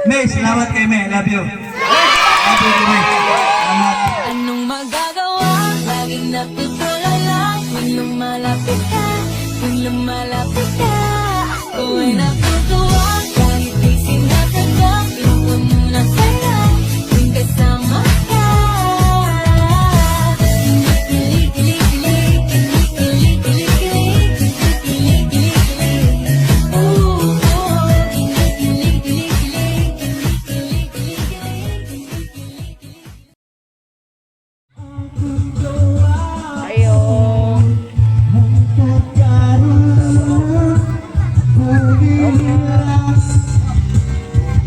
May, salamat kay May. I love you. Love you, May. Salamat. Anong magagawa? Laging natutulala tuwing lumalapit ka, tuwing lumalapit ka. Ako ay natutuwa kahit di sinasadya. Pinuha mo na saya tuwing kasama ka. Kilig, kilig, kilig, kilig, kilig, kilig, kilig, kilig, kilig, kilig. Ooh, ooh, kilig, kilig, kilig, kilig, kilig, kilig, kilig, kilig, kilig, kilig. Ayo.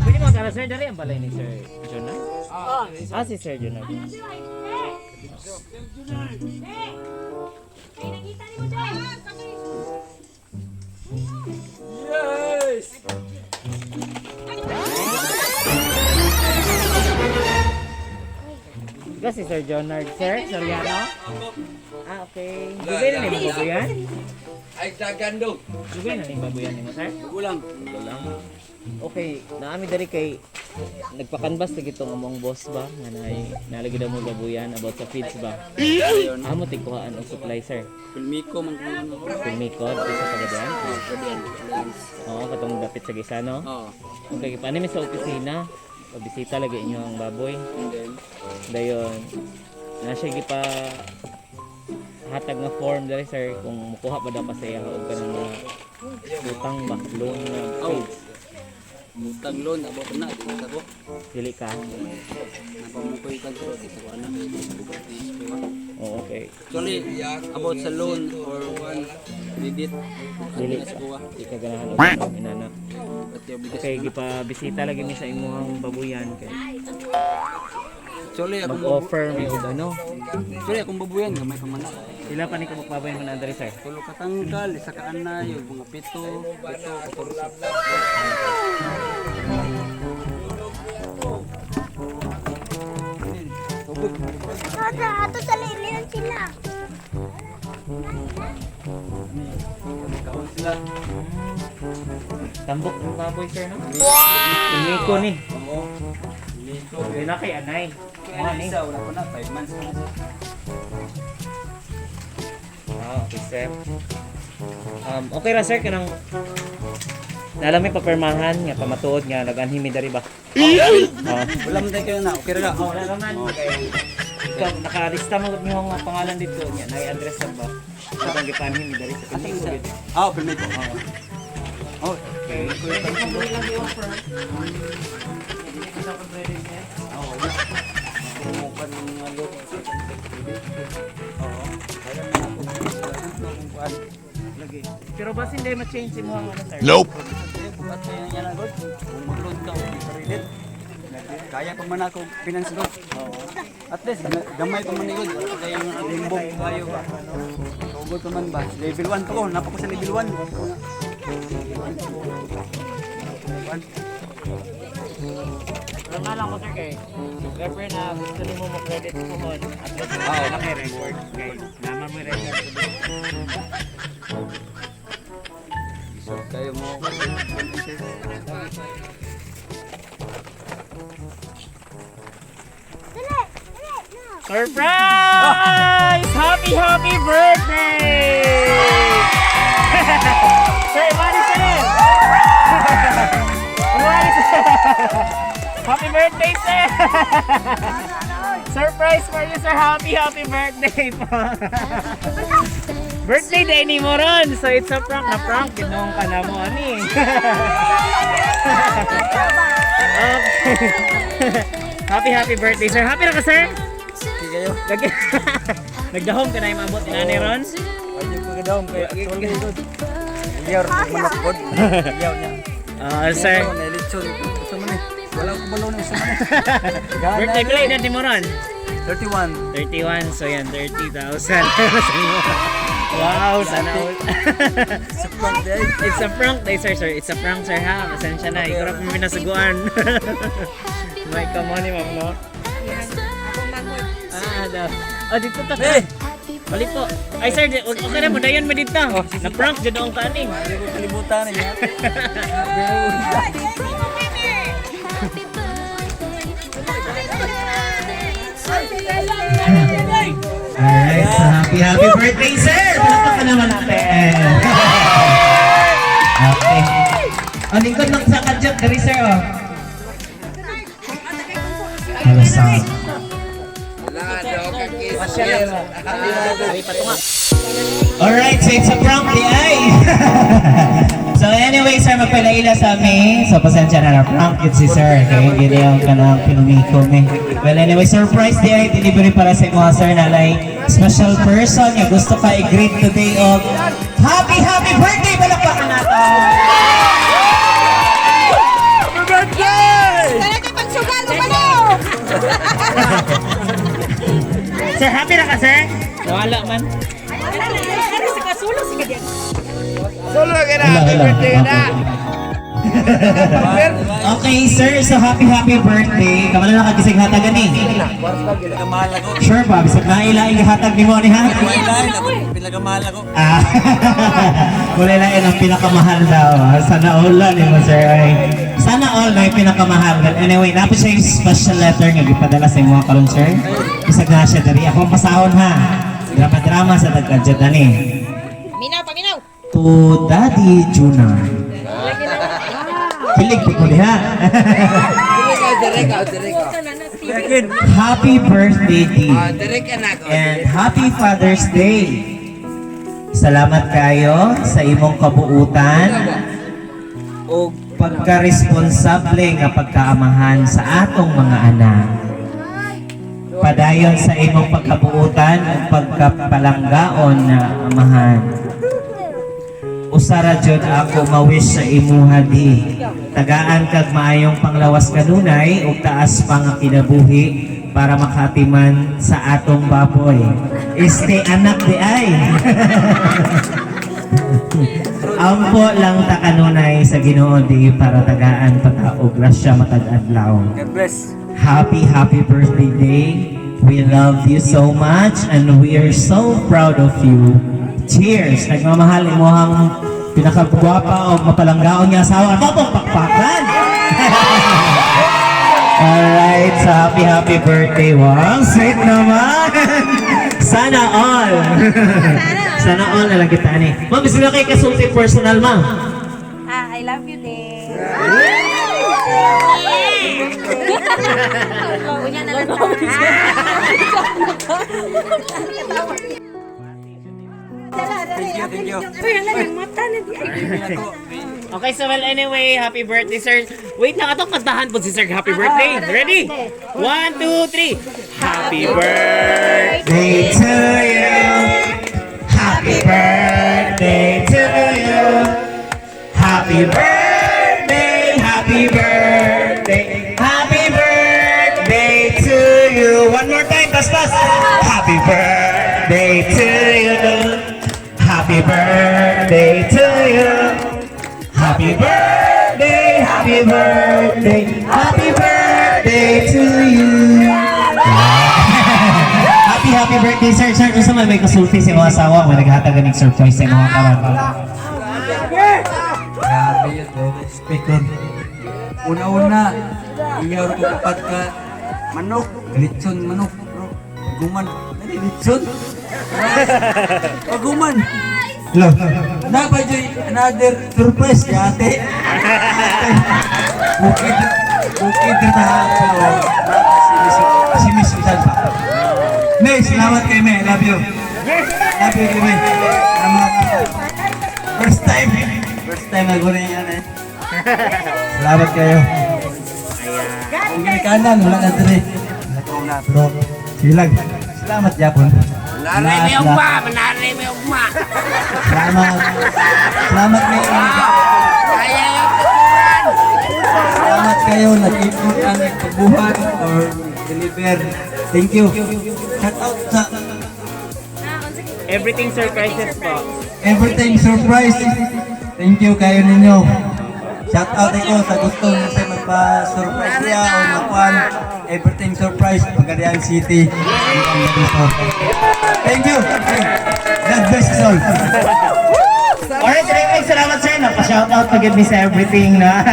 Pwede mo kara, sir, dali ang balay ni Sir Jonah? Ah, si Sir Jonah. Ikaw si Sir Jonard, sir? Soriano? Ah, okay. Dugay na ni mo babuyan? Ay, dagando. Dugay na ni babuyan ni mo, sir? Kulang. Lang. Okay, naami diri kay nagpakanbas lagi tong among boss ba nga nay nalagi daw mo babuyan about sa feeds ba. Amo tigkuhaan og supply, sir. Pilmiko man kung ano. Pilmiko dito sa Pagadian. Pagadian. Oo, katong dapit sa Gisano. Oo. Okay, paano mi sa opisina? Pabisita lagi inyo ang baboy. And then, Dayon na siya gipa hatag nga form diri, sir, kung mukuha pa daw pa sa iya og kanang mga utang ba, loan nga feeds. Butang loan, abot na, di na ko. Dili ka. Napamukoy ka pero di ko anak. Oo, okay. Actually, about sa loan or one credit, Dili na ka. sa kuha. Di ka ganahan og ano, inana. Pati obligasyon Okay, na. gipabisita lagi mi sa imong babuyan kay Actually, akong mag-offer mi og ano. Actually, akong babuyan, gamay pa man na. Pila pa ni ka magbaboy man diri, sir? Tulo ka tangkal, isa ka anay, yung mga pito, pito, 14. Tubig. Tata, ato sa lilihan sila. Kaon sila. Tambok ng baboy, sir, no? Wow! Ko ni. Oo. Liko. Okay na kay anay. Kaya Mo na ni. isa, wala pa na, 5 months na siya. Ah, okay, sir. Okay ra, sir, kanang Nalami papirmahan nga pamatuod nga nag-anhi mi diri ba. Ah. Wala man tayo kayo na, okay ra. Oh, wala naman. Ikaw nakalista mo gud nimo nga pangalan dito nya, nay address na ba? Katong gipanhin mi diri sa Asa Pilmiko. isa? Gid. Ah, permit ko. Oh. Okay. Oo. Kumuha ng mga loan. Oo. Kaya na ako. Kung kuan. Lagi. Pero basin hindi ma-change mo ang ano, sir. Nope. Bukat kayo na yan, God. Kung mag-loan ka, okay pa rin. Kaya pa man ako finance God. Oo. At least, gamay pa man ni God. Wala pa kayong limbong kayo ba? Tugod pa man ba? Level 1 pa ko. Napa ko sa level 1. Pero nga lang ko, sir, kay if ever na gusto nimo mo credit pohon at least na kay record kay naman mo record. So, kayo mo. Dali, dali, na. Surprise! Happy happy birthday! Sir, Mari sir! Mari sir! Happy birthday, sir! Surprise for you, sir! Happy happy birthday po! Birthday day ni mo ron! So it's a prank na prank. Ginoong ka na mo, ani. Okay. Happy happy birthday, sir. Happy na ka, sir? Okay kayo. Nag Nagdahom ka na yung maabot ni Nanay ron? Pwede ko gadaw kay actually God. Iyaw manok god. Iyaw niya. Ah, sir. Nilitsyon. Gusto mo ni. Wala ko balo na sa man. Birthday play na ni mo ron? 31. 31, so yan, 30,000. Wow, sana all. Sa prank day. It's a prank day, sir, sir. It's a prank, sir, ha? Pasensya na. Ikaw na pinasuguan. May come on, ma'am, no? Ah, daw. Oh, dito ta. Eh! Balik po. Ay, sir, okay na mo. Dayon mo dito. Na-prank, dyan ang kaning. Hindi ko kalibutan niya. Happy, happy birthday, sir! Palakpakan naman natin. Okay. O, lingkod lang sa kadyot. Dari, sir, oh. Hello, sir. Ay, patunga. Alright, so it's a prank diay. So anyway, sir, magpalaila sa amin. So pasensya na na, prank yun si sir. Kaya hindi na yung kanang pinumikom eh. Well, anyway, surprise diay, delivery para sa imo, sir, na like special person nga gusto ka i-greet today of happy, happy birthday! Palakpakan nato! Sana kay pagsugal mo pa no! Sir, happy na ka, sir? Nawala man. Hello, hello. Okay, sir. So, happy, happy birthday. Kamala na kagising hatagan eh. Pinakamahal ako. Sure ba? Bisag naila hatag ni mo ni ha? Wala ako. Pinakamahal ako. Ah, wala lang ang pinakamahal daw. Ah. Sana all lang ni mo, sir. Ay, sana all na yung pinakamahal. But anyway, napos siya yung special letter nga gipadala sa imo karon, sir. Bisag na siya diri. Ako ang pasahon ha. Drama-drama sa tagkadyat ani. Paminaw, paminaw! To Daddy Juna. Kilig ko ha. Happy birthday, D. And happy Father's Day. Salamat kayo sa imong kabuutan o pagkaresponsable nga pagkaamahan sa atong mga anak. Padayon sa imong pagkabuutan ug pagkapalanggaon na amahan. Usara jud ako ma-wish sa imuha di. Tagaan kag maayong panglawas kanunay ug taas pa nga kinabuhi para makatiman sa atong baboy. Este anak di ay. Ampo lang ta kanunay sa Ginoo di para tagaan pa ta og grasya matag adlaw. God bless. Happy, happy birthday day. We love you so much and we are so proud of you. Cheers! Nagmamahal mo ang pinakagwapa o mapalanggaon nga asawa. Mapong pakpakan! Alright, so happy, happy birthday. Wow, sweet naman! Sana all! Sana all na lang kita ni. Ma'am, gusto na kayo kasulti personal, ma'am. Ah, I love you, Day. Unya na lang ta. Thank you, thank you. Okay, so well, anyway, happy birthday, sir. Wait lang, atong kantahan po si sir. Happy birthday. Ready? One, two, three. Happy birthday. Birthday to you. Happy birthday to you. Happy birthday, happy birthday, happy birthday to you. One more time, tas tas. Happy birthday to you. Happy birthday to you. Happy birthday, happy birthday, happy birthday to you. Happy, happy birthday, sir. Sir, gusto mo may kasulti sa mga asawa. May naghatag ng surprise sa mga karon. Grabe yun, bro. Speaker. Una-una, iyaw ko kapat ka manok. Litson manok, bro. Paguman. Dali, litson. Paguman. Hello. Napa joy another surprise ka ate. Bukid, bukid na pero si Miss Susan pa. May, salamat kay May. Love you. Love you kay May. Salamat. First time. First time ako na yan eh. Salamat kayo. Kung ginikanan, wala na diri. Bro, silag. Salamat Japon. Manari may ugma, manari may ugma. Salamat. Salamat kayo. Kaya yung tukuran. Salamat kayo. Nag-ipon ang pagbuhat or deliver. Thank you. Shout out sa Everything surprises po. Everything Surprise. Thank you kayo ninyo. Shout out ko sa gusto mo sa magpa-surprise niya o magkuhan. Everything Surprise, Pagadian City. Thank you. God bless us all. Alright, sir, salamat, sir. Napa-shoutout pa mi sa everything na.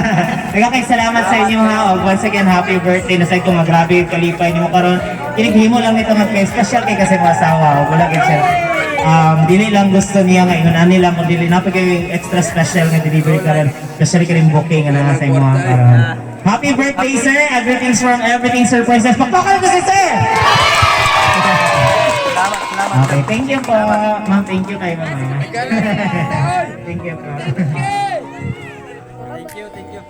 Kaya salamat sa inyo ha. Og once again, happy birthday. Nasay ko nga grabe yung kalipay nimo karon. Kinighimo lang nito nga kay special kay kasi mga asawa. Og wala gid siya. Dili lang gusto niya nga ingon ani lang kung dili na pa kay extra special nga delivery karon. Especially kaning booking nga naa sa imo karon. Happy birthday, sir. And greetings from Everything Surprises. Pakpakan ko si sir. Salamat, salamat. Okay, thank you po. Ma'am, thank you kay ma'am. Thank you po. Thank you, thank you.